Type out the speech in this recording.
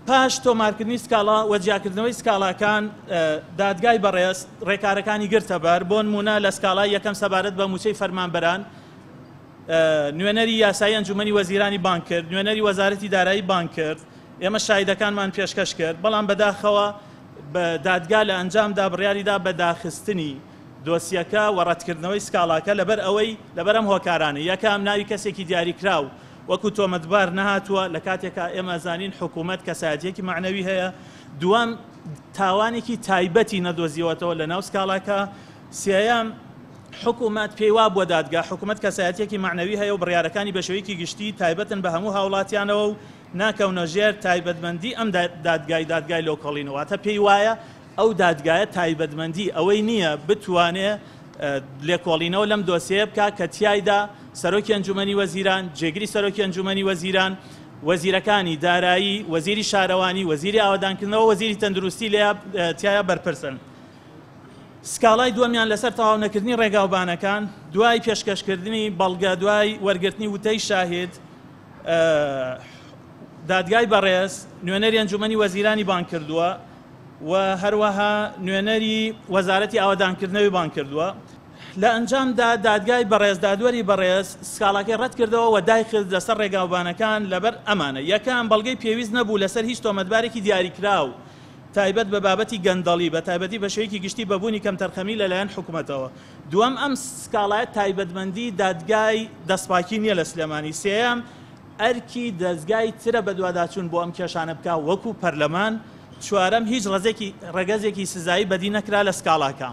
پاش تۆمارکردنی سکاڵا و جیاکردنەوەی سکاڵاکان، دادگای بەڕێز ڕێکارەکانی گرتەبەر، بۆ نموونە لە سکاڵای یەکەم سەبارەت بە مووچەی فەرمانبەران، نوێنەری یاسایی ئەنجوومەنی وەزیرانی بانگ کرد، نوێنەری وەزارەتی دارایی بانگ کرد، ئێمە شاهیدەکانمان پێشکەش کرد، بەڵام بەداخەوە دادگا لە ئەنجامدا بڕیاریدا بە داخستنی دۆسیەکە و ڕەتکردنەوەی سکاڵاکە لەبەر ئەوەی لەبەر ئەم هۆکارانە، یەکەم، ناوی کەسێکی دیاریکراو وەکو تۆمەتبار نەهاتووە، لە کاتێکا ئێمە ئەزانین حکوومەت کەسایەتییەکی مەعنەوی هەیە، دووەم، تاوانێکی تایبەتی نەدۆزیوەتەوە لەناو سکاڵاکە، سێیەم، حکوومەت پێی وابووە دادگا حکوومەت کەسایەتییەکی مەعنەوی هەیە و بڕیارەکانی بە شێوەیەکی گشتی تایبەتن بە هەموو هاوڵاتیانەوە و ناکەونە ژێر تایبەتمەندی ئەم دادگای دادگای لۆکۆڵینەوە، واتە پێی وایە ئەو دادگایە تایبەتمەندی ئەوەی نییە بتوانێ لێکۆڵینەوە لەم دۆسیەیە بکا کە تیایدا سەرۆکی ئەنجومەنی وەزیران، جێگری سەرۆکی ئەنجومەنی وەزیران، وەزیرەکانی دارایی، وەزیری شارەوانی، وەزیری ئاوەدانکردنەوە، وەزیری تەندروستی لێ تیایا بەرپرسن. سکاڵای دووەمیان لەسەر تەواونەکردنی ڕێگاوبانەکان، دوای پێشکەشکردنی بەڵگە، دوای وەرگرتنی وتەی شاهید، دادگای بەڕێز نوێنەری ئەنجومەنی وەزیرانی بانگ کردووە و هەروەها نوێنەری وەزارەتی ئاوەدانکردنەوەی بانگ کردووە. لە ئەنجامدا دادگای بەڕێز دادوەری بەڕێز سکاڵاکەی ڕەتکردەوە و دایخست لەسەر ڕێگاوبانەکان لەبەر ئەمانە، یەکەم، بەڵگەی پێویست نەبوو لەسەر هیچ تۆمەتبارێکی دیاریکراو تایبەت بە بابەتی گەندەڵی، بە تایبەتی بە شێوەیەکی گشتی بە بوونی کەمتەرخەمی لەلایەن حکومەتەوە. دووەم، ئەم سکاڵایە تایبەتمەندی دادگای دەستپاکی نییە لە سلێمانی. سێیەم، ئەرکی دەزگای ترە بەدواداچوون بۆ ئەم کێشانە بکا وەکو پەرلەمان. چوارەم، هیچ ڕەزێکی ڕەگەزێکی سزایی بەدی نەکرا لە سکاڵاکە.